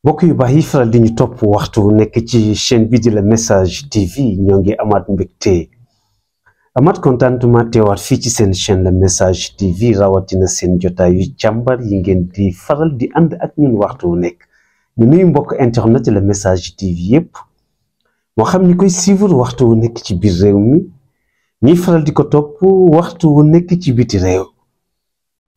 mbokk yu baax yi faral di ñu topp waxtu nekk ci chaîne bi di Le Message TV ñoo ngi amaat mbégte amaat contentement teewaat fii ci seen chaîne Le Message TV rawatina seen jotaayu càmbar yi ngeen di faral di ànd ak ñun waxtu nekk ñu nuyu mbokk internet Le Message TV yépp moo xam ñi koy suivre waxtu nekk ci biir réew mi ñuy faral di ko topp waxtu nekk ci biti réew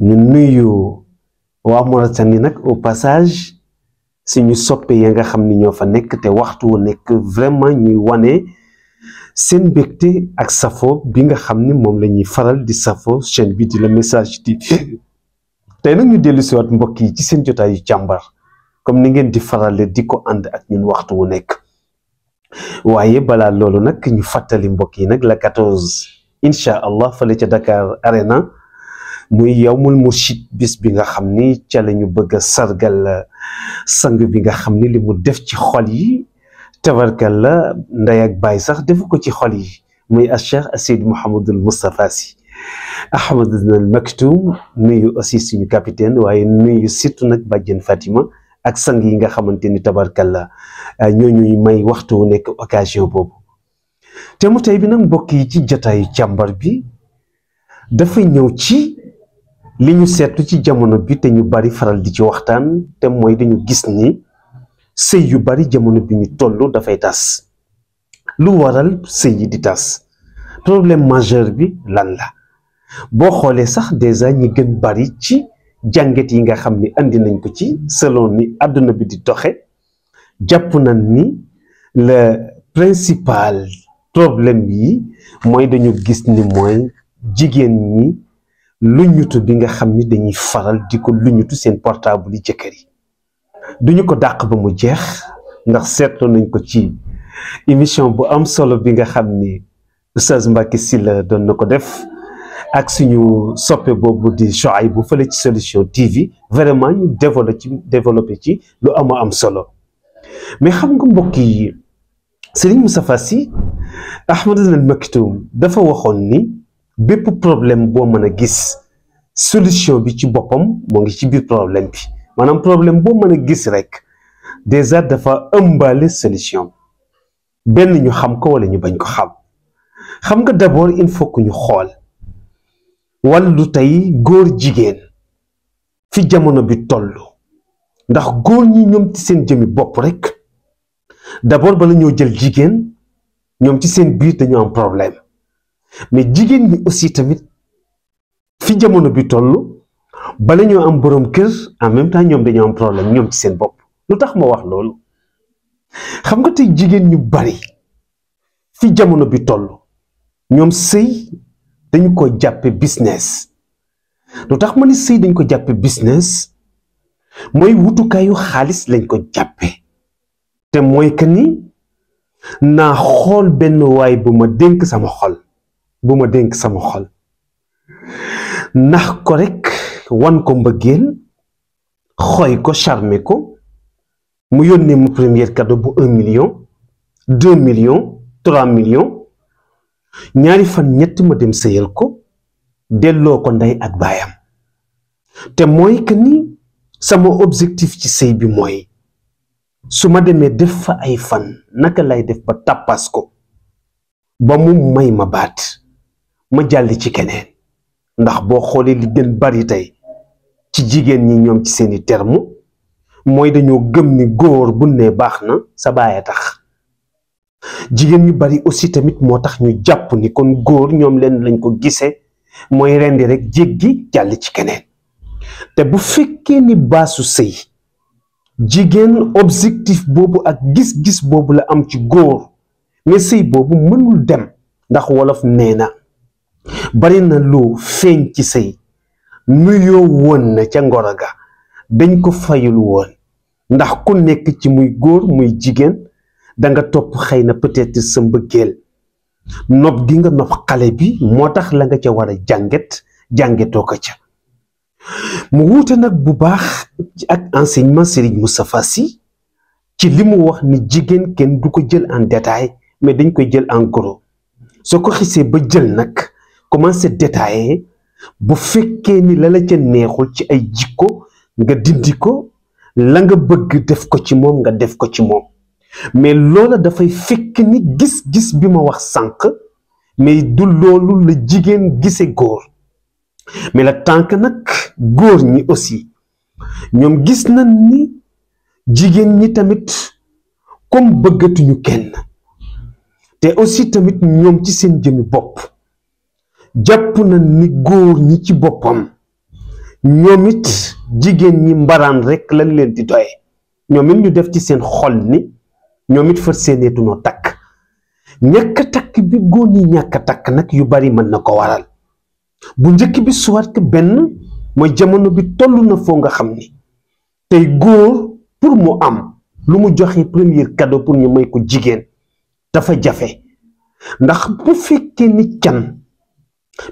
ñu nuyu waa Mauritanie nag au passage suñu soppe ya nga xam ni ñoo fa nekk te waxtu wu nekk vraiment ñuy wane seen mbégte ak safo bi nga xam ni moom la ñuy faral di safo chaîne bi di Le Message TV tey nag ñu dellu si waat mbokk yi ci seen jotaayu càmbar comme ni ngeen di farale di ko ànd ak ñun waxtu wu nekk waaye balaa loolu nag ñu fàttali mbokk yi nag la 14 incha allah fële ca Dakar Arena muy yawmul murshid bis bi nga xam ni ca la ñu bëgg a sargal sang bi nga xam ni li mu def ci xol yi tabarkal la ndey ak baay sax defu ko ci xol yi muy Cheikh Seydi Mouhamadul Moustapha Sy Ahmad al Maktoum nuyu aussi suñu capitaine waaye nuyu surtout nag bàjjen Fatima ak sang yi nga xamante ni tabarkal la ñooñuy may waxtu wu nekk occasion boobu te mu tey bi nag mbokk yi ci jotaayu càmbar bi dafa ñëw ci li ñu seetlu ci jamono bi te ñu bari faral di ci waxtaan te mooy dañu gis ni sëy yu bari jamono bi ñu toll dafay tas lu waral sëy yi di tas problème majeur bi lan la boo xoolee sax déjà ñi gën bari ci jàngat yi nga xam ni andi nañ ko ci selon ni àdduna bi di doxe jàpp nañ ni le principal problème yi mooy dañu gis ni mooy jigéen ñi luñutu bi nga xam ni dañuy faral di ko luñutu seen portable yi jëkkër yi duñu ko dàq ba mu jeex ndax seetlu nañ ko ci émission bu am solo bi nga xam ni Oustaz Mbacké Sylla doon na ko def ak suñu soppe boobu di Chouaïb bu fële ci Solution TV vraiment ñu développé ci lu am solo mais xam nga mbokk yi Serigne Moustapha Sy Ahmad al Maktoum dafa waxoon ni bépp problème boo mën a gis solution bi ci boppam moo ngi ci biir problème bi maanaam problème boo mën a gis rek déjà dafa ëmbaale solution benn ñu xam ko wala ñu bañ ko xam nga d'abord il faut que ñu xool wàllu tey góor jigéen fi jamono bi toll ndax góor ñi ñoom ci seen jëmi bopp rek d'abord bala ñoo jël jigéen ñoom ci seen biir dañoo am problème mais jigéen ñi aussi tamit fi jamono bi toll bala ñoo am borom kër en même temps ñoom dañoo am problème ñoom ci seen bopp lu tax ma wax loolu xam nga tey jigéen ñu bari fi jamono bi toll ñoom sëy dañu ko jàppe business lu tax ma ni sëy dañ ko jàppe business mooy wutukaayu xaalis lañ ko jàppe te mooy que ni naa xool benn waay bu ma dénk sama xol nax ko rek wan ko mbëggeel xooy ko charmer ko mu yónnee mu premier cadeau bu 1 million 2 millions 3 millions ñaari fan ñett ma dem sëyal ko delloo ko ndey ak baayam te mooy que ni sama objectif ci sëy bi mooy su ma demee def fa ay fan naka lay def ba tàppas ko ba mu may ma baat ma jàll ci keneen ndax boo xoolee li gën bari tey ci jigéen ñi ñoom ci seeni terme mooy dañoo gëm ni góor bu ne baax na sa baay a tax jigéen ñu bari aussi tamit moo tax ñu jàpp ni kon góor ñoom leen lañ ko gisee mooy rendi rek jéggi jàll ci keneen te bu fekkee ni baasu sëy jigéen objectif boobu ak gis-gis boobu la am ci góor mais sëy boobu mënul dem ndax wolof nee na bari na lu feeñ ci sëy nuyoo woon na ca ngoro ga dañ ko fayul woon ndax ku nekk ci muy góor muy jigéen da nga topp xëy na peut-être sa mbëggeel nopp gi nga nopp xale bi moo tax la nga ca war a jàngetoo ko ca mu wuute nag bu baax ak enseignement Serigne Moustapha Sy ci li mu wax ni jigéen kenn du ko jël en détail mais dañ koy jël en gros soo ko xisee ba jël nag commencé détailler bu fekkee ni la ca neexul ci ay jikko nga dindi ko, la nga bëgg def ko ci moom nga def ko ci moom. mais loola dafay fekk ni gis-gis bi ma wax sànq mais du loolu la jigéen gise góor. mais la tànk nag góor ñi aussi ñoom gis nañ ni jigéen ñi tamit comme bëggatuñu kenn, te aussi tamit ñoom ci seen jëmi bopp jàpp nañ ni góor ñi ci boppam ñoom it jigéen ñi mbaraan rek lañ leen di doye. ñoom it ñu def ci seen xol ni ñoom it fa seeneetunoo takk. ñàkk takk bi góor ñi ñàkk takk nag yu bari mën na ko waral. bu njëkk bi soit que benn mooy jamono bi toll na foo nga xam ni tey góor pour mu am lu mu joxe premier cadeau pour ñu may ko jigéen dafa jafe. ndax bu fekkee ni can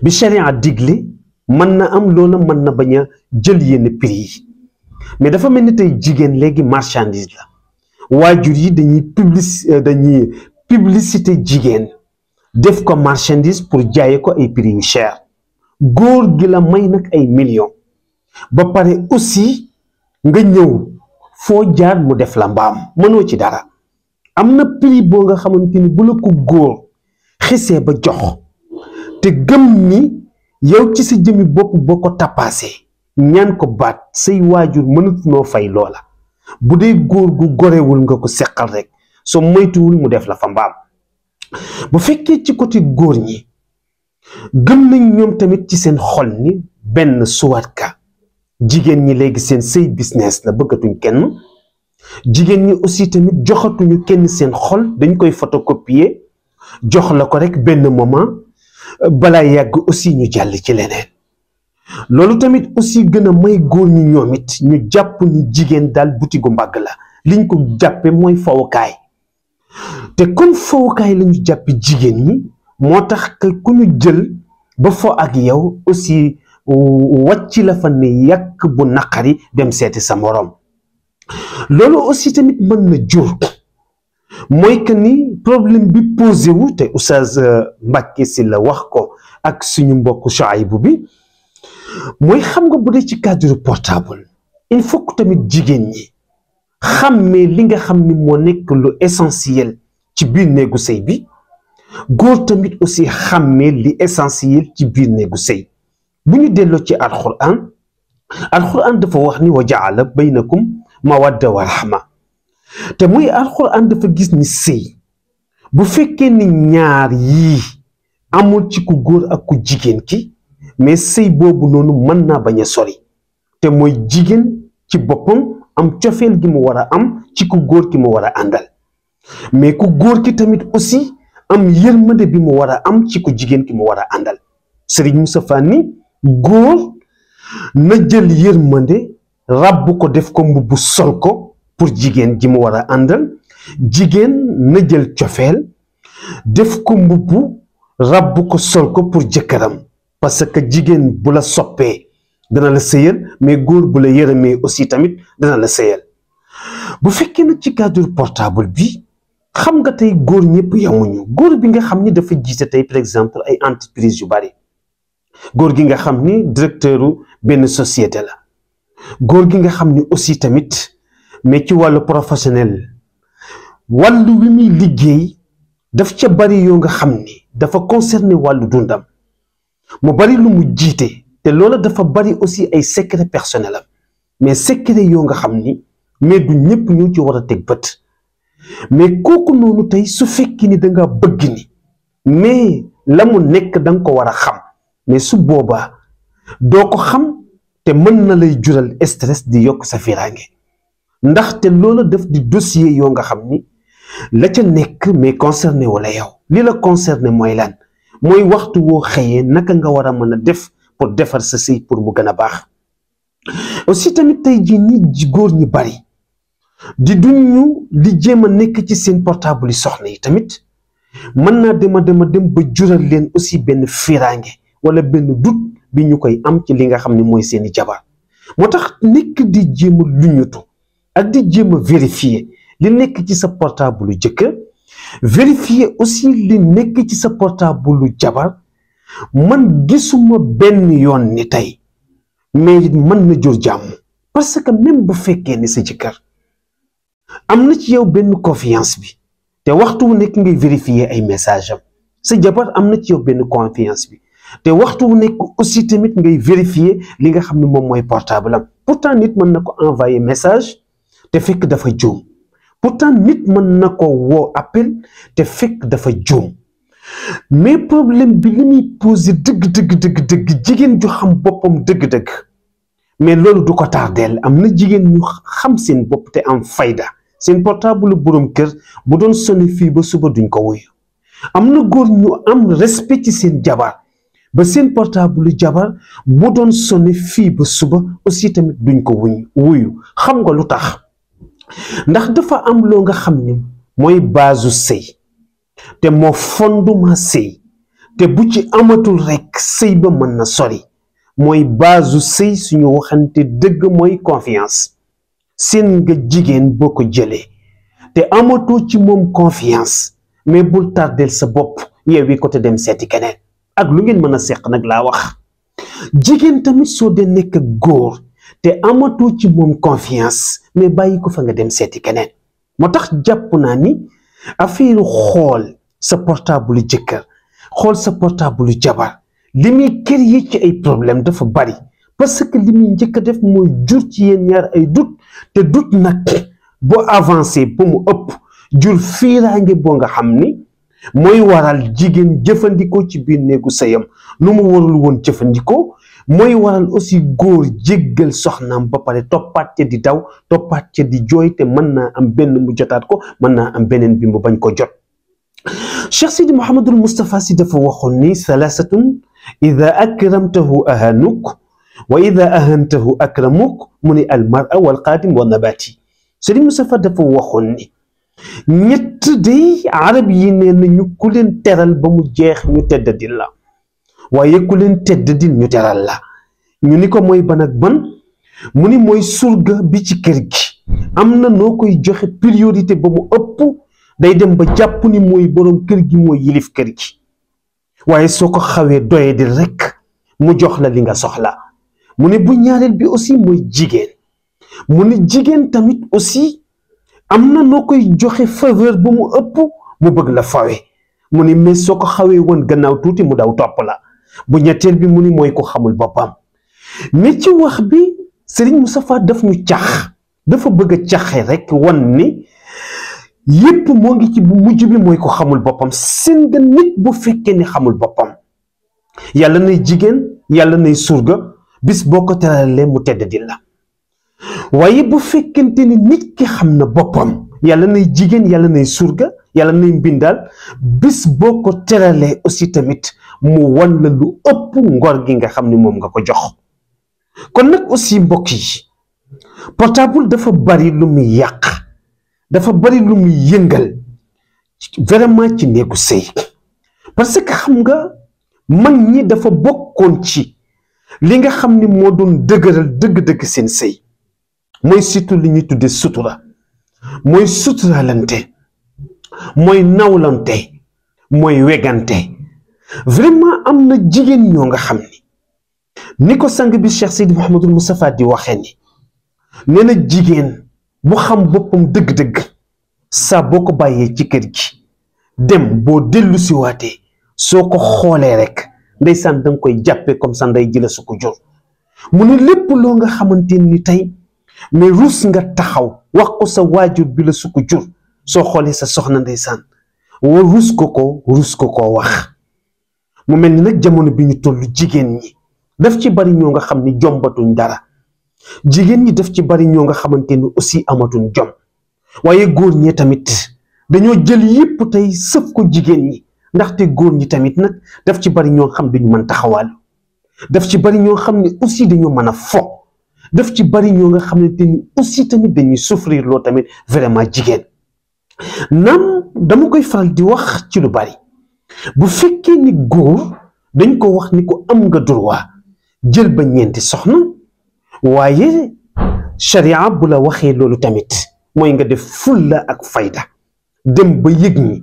bi sharia digle mën na am loola mën na bañ a jël yenn prix yi, mais dafa mel ni tey jigéen léegi marchandise la. waajur yi dañuy publicité jigéen def ko marchandise pour jaaye ko ay prix yu cher. góor gi la may nag ay millions ba pare aussi nga ñëw foo jaar mu def la mbaam, mënoo ci dara. am na prix boo nga xamante ni bu la ko góor xisee ba jox te gëm ni yow ci sa jëmi bopp boo ko tappaasee ñaan ko baat say waajur mënut noo fay loola. bu dee góor gu gorewul nga ko seqal rek soo moytuwul mu def la fa mbaam. bu fekkee ci côté góor ñi gëm nañ ñoom tamit ci seen xol ni benn suwatka jigéen ñi léegi seen sëy business la, bëggatuñ kenn. jigéen ñi aussi tamit joxatuñu kenn seen xol, dañ koy photocopier jox la ko rek benn moment balaa yàgg aussi ñu jàll ci leneen. loolu tamit aussi gën a may góor ñi ñoom it ñu jàpp ni jigéen daal butigu mbàgg la. liñ ko jàppe mooy fawukaay, te comme fawukaay la ñu jàppe jigéen ñi moo tax que ku ñu jël ba fo ak yow aussi wàcc la fa ne yàq bu naqari dem seeti sa morom. loolu aussi tamit mën na jur mooy que ni problème bi posé wu te Oustaz Mbacké Sylla wax ko ak suñu mbokk Chouaïbou bi mooy xam nga bu dee ci cadre portable il faut que tamit jigéen ñi xàmmee li nga xam ni moo nekk lu essentiel ci biir néegu sëy bi, góor tamit aussi xàmmee li essentiel ci biir néegu sëy. bu ñu delloo ci alquran dafa wax ni wa jaala baynakum mawadda wa rahma, te muy alquran dafa gis ni sëy bu fekkee ni ñaar yii amul ci ku góor ak ku jigéen ki mais sëy boobu noonu mën naa bañ a sori. te mooy jigéen ci boppam am cofeel gi mu war a am ci ku góor ki mu war a àndal, mais ku góor ki tamit aussi am yërmande bi mu war a am ci ku jigéen ki mu war a àndal. Serigne Moustapha ni góor na jël yërmande ràbb ko def ko mbubb sol ko pour jigéen ji mu war a àndal, jigéen na jël cofeel def ko mbubb ràbb ko sol ko pour jëkkëram. parce que jigéen bu la soppee dana la sëyal, mais góor bu la yërëmee aussi tamit dana la sëyal. bu fekkee nag ci cadre portable bi xam nga tey góor ñëpp yamuñu. góor bi nga xam ni dafa jiite tey par exemple ay entreprise yu bari, góor gi nga xam ni directeuru benn société la, góor gi nga xam ni aussi tamit mais ci wàllu professionnel wàllu wi muy liggéey daf ca bari yoo nga xam ni dafa concerné wàllu dundam, mu bari lu mu jiite te loola dafa bari aussi ay secret personnel am, mais secret yoo nga xam ni mais du ñëpp ñoo ci war a teg bët. mais kooku noonu tey su fekkee ni da nga bëgg ni mais la mu nekk da nga ko war a xam, mais su boobaa doo ko xam te mën na lay jural stress di yokk sa firange. ndaxte loola def di dossier yoo nga xam ni la ca nekk mais concerné wala yow li la concerné mooy lan, mooy waxtu woo xëyee naka nga war a mën a def pour defar sa sëy pour mu gën a baax. aussi tamit tey jii ni góor ñi bari di duñu li jéem a nekk ci seen portable yi soxna yi tamit mën naa dem ba jural leen aussi benn firange wala benn dut bi ñu koy am ci li nga xam ne mooy seeni jabar. moo tax nekk di jéem a luñutu ak di jéem a vérifier li nekk ci sa portable jëkkër, vérifier aussi li nekk ci sa portable jabar man gisuma benn yoon ni tey mais mën na jur jàmm parce que même bu fekkee ni sa jëkkër am na ci yow benn confiance bi te waxtu wu nekk ngay vérifier ay message am sa jabar am na ci yow benn confiance bi te waxtu wu nekk aussi tamit ngay vérifier li nga xam ne moom mooy portable am pourtant nit mën na ko envoyer message te fekk dafa juum pourtant nit mën na ko woo appel te fekk dafa juum mais problème bi li muy posé dëgg jigéen ju xam boppam dëgg-dëgg mais loolu du ko tardeel am na jigéen ñu xam seen bopp te am fayda seen portable borom kër bu doon sonné fii ba suba duñ ko wuyu am na góor ñu am respect ci seen jabar ba seen portable jabar bu doon sonné fii ba suba aussi tamit duñ ko wuyu xam nga lu tax ndax dafa am loo nga xam ni mooy baasu sëy te moo fondement sëy te bu ci amatul rekk sëy ba mën na sori mooy baasu sëy suñu waxante dëgg mooy confiance seen nga jigéen boo ko jëlee te amatoo ci moom confiance mais bul tardel sa bopp yeewi ko te dem seeti keneen ak lu ngeen mën a seq nag laa wax jigéen tamit soo dee nekk góor te amatoo ci moom confiance mais bàyyi ko fa nga dem seeti keneen moo tax jàpp naa ni affaire xool sa portable jëkkër xool sa portable jabar li muy kër yi ci ay problème dafa bari parce que li muy njëkk a def mooy jur ci yéen ñaar ay doute te doute nag boo avancé ba mu ëpp jur fiiraange boo nga xam ni mooy waral jigéen jëfandikoo ci biir néegu sëyam lu mu warul woon jëfandikoo mooy waral aussi góor jéggal soxnaam ba pare toppaat ca di daw toppaat ca di jooy te mën naa am benn mu jotaat ko mën naa am beneen bi mu bañ ko jot Cheikh Sidi Mouhamadul Moustapha Sy dafa waxoon ni salaasatun ida akramtahu ahanuk wa ida ahantahu akramuk mu ni almara wal qadim wa nabati Sidi Moustapha dafa waxoon ni ñett day arab yi nee nañu ku leen teral ba mu jeex ñu teddadil la waaye ku leen teddadil ñu teral la ñu ni ko mooy ban ak ban mu ni mooy surga bi ci kër gi am na noo koy joxe priorité ba mu ëpp day dem ba jàpp ni mooy borom kër gi mooy yilif kër gi waaye soo ko xawee doyadil rekk mu jox la li nga soxla mu ne bu ñaareel bi aussi mooy jigéen mu ne jigéen tamit aussi am na noo koy joxe faveur ba mu ëpp mu bëgg la fawe mu ni mais soo ko xawee woon gannaaw tuuti mu daw topp la bu ñetteel bi mu ni mooy ko xamul boppam mais ci wax bi Serigne Moustapha daf ñu cax dafa bëgg a caxe rek wan ni yépp moo ngi ci bu mujj bi mooy ko xamul boppam seen nga nit bu fekkee ni xamul boppam yàlla nay jigéen yàlla nay surga bis boo ko teralee mu tedd di la waaye bu fekkente ni nit ki xam na boppam yàlla nay jigéen yàlla nay surga yàlla nay mbindaal bis boo ko teralee aussi tamit mu wan la lu ëpp ngor gi nga xam ni moom nga ko jox kon nag aussi mbokk yi portable dafa bari lu muy yàq dafa bari lu muy yëngal vraiment ci néegu sëy parce que xam nga mag ñi dafa bokkoon ci li nga xam ni moo doon dëgëral dëgg-dëgg seen sëy mooy surtout li ñuy tudde sutura mooy suturalante mooy nawlante mooy wegante vraiment am na jigéen ñoo nga xam ni ko sang bi Cheikh Sidi Mouhamadul Moustapha di waxee ni nee na jigéen bu xam boppam dëgg-dëgg saa boo ko bàyyee ci kër gi dem boo dellu si waatee soo ko xoolee rek ndeysaan danga koy jàppee comme ça nday jëla su ko jur mu ne lépp loo nga xamante ni tey mais rus nga taxaw wax ko sa waajur bi la su ko jur soo xoolee sa soxna ndeysaan wa rus ko koo wax mu mel ni nag jamono bi ñu toll jigéen ñi daf ci bari ñoo nga xam ni jombatuñ dara jigéen ñi daf ci bari ñoo nga xamante ni aussi amatuñ jom waaye góor ñi tamit dañoo jël yépp tey sëf ko jigéen ñi ndaxte góor ñi tamit nag daf ci bari ñoo xam dañu mën taxawal daf ci bari ñoo xam ne aussi dañoo mën a fo daf ci bari ñoo nga xamante ni aussi tamit dañuy souffrir loo tamit vraiment jigéen naam dama koy faral di wax ci lu bari bu fekkee ni góor dañ ko wax ni ko am nga droit jël ba ñeenti soxna waaye sharia bu la waxee loolu tamit mooy nga def fulla ak fayda dem ba yëg ni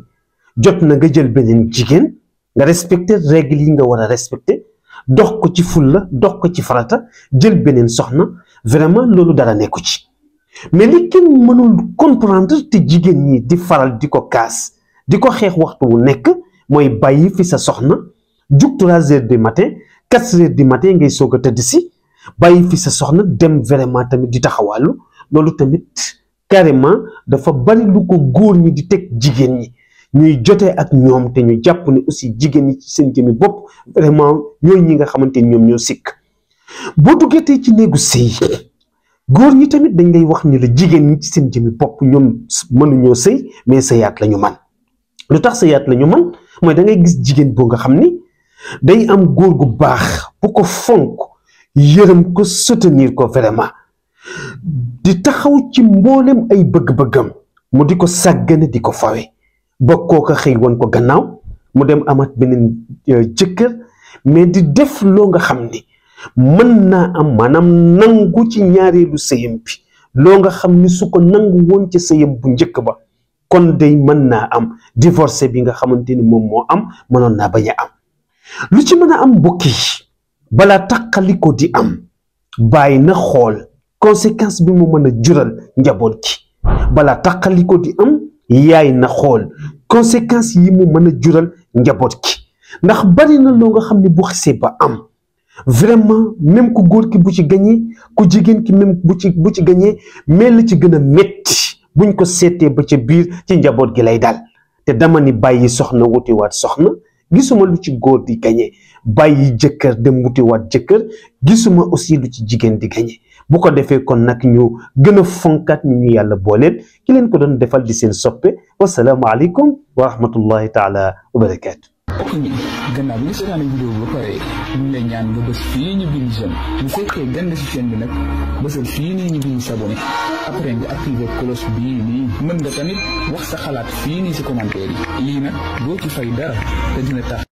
jot na nga jël beneen jigéen nga respecter règle yi nga war a respecter dox ko ci fulla dox ko ci farata jël beneen soxna vraiment loolu dara nekku ci mais li kenn mënul comprendre te jigéen ñi di faral di ko kaas di ko xeex waxtu wu nekk mooy bàyyi fi sa soxna jug 3 heures du matin 4 heures du matin ngay soog a tëdd si bàyyi fi sa soxna dem vraiment tamit di taxawàllu loolu tamit carrément dafa bari lu ko góor ñi di teg jigéen ñi ñuy jotee ak ñoom te ñu jàpp ne aussi jigéen ñi ci seen jëmi bopp vraiment ñooy ñi nga xamante ni ñoom ñoo sikk boo duggee tey ci néegu sëy góor ñi tamit dañ lay wax ni la jigéen ñi ci seen jëmi bopp ñoom mënuñoo sëy mais sëyaat la ñu man lu tax sëyaat la ñu man mooy da ngay gis jigéen boo nga xam ni day am góor gu baax bu ko fonk yërëm ko soutenir ko vraiment di taxaw ci mboolem ay bëgg-bëggam mu di ko sàggane di ko fawe ba kooka xëy woon ko gannaaw mu dem amat beneen jëkkër mais di def loo nga xam ni mën naa am maanaam nangu ci ñaareelu sëyam bi loo nga xam ni su ko nangu woon ci sëyam bu njëkk ba kon day mën naa am divorce bi nga xamante ni moom moo am mënoon naa bañ a am lu ci mën a am mbokk yi balaa taqaliko di am bàyyi na xool conséquence bi mu mën a jural njaboot gi balaa taqaliko di am yaay na xool conséquence yi mu mën a jural njaboot gi ndax bari na loo nga xam ne bu xisee ba am vraiment même ku góor ki bu ci gañee ku jigéen ki même bu ci gañee mais la ci gën a metti buñ ko seetee ba ca biir ci njaboot gi lay daal te dama ni bàyyi soxna wutiwaat soxna gisuma lu ci góor di gañee bàyyi jëkkër dem wutiwaat jëkkër gisuma aussi lu ci jigéen di gañee bu ko defee kon nag ñu gën a fonkaat ñu yàlla booleel ki leen ko doon defal di seen soppe wasalaamu aleykum wa rahmatullahi taala wa barakaatu. ok gannaaw bi nga seetaane vidéo bi ba pare ñu ngi lay ñaan nga bës fii ñu bind j'aime bu fekkee gën na si chaîne bi nag bësal fii nii ñu bind s'abonné après nga activer cloche bii nii mën nga tamit wax sa xalaat fii nii si commentaire yi lii nag doo ci fay dara te dina tax